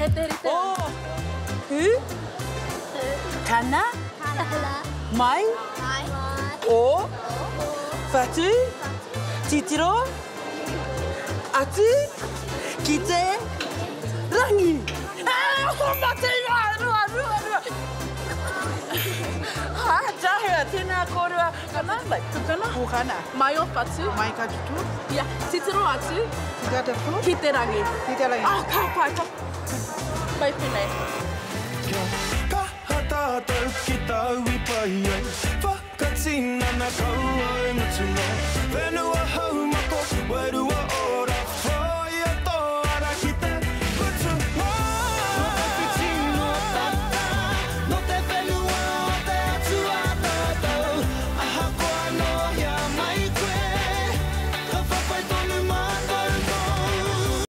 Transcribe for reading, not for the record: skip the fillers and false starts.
He te rite. O, hu, kana, mai, o, whatu, titiro, atu, ki te, rangi. Ah, o mate, rua, rua, rua, rua. Ha, tāhua, tēnā kōrua. Kana, Mai. Kukana. Kukana. Mai o whatu. Mai ka tutu. Ia, titiro atu. Ki te atu. Ki te rangi. Ki te rangi. Oh, ka pai, ka pai pēnei. Kia kaha tātou ki tāu i pai ai Whakatinana kaua e mutu noa Whenua haumaru.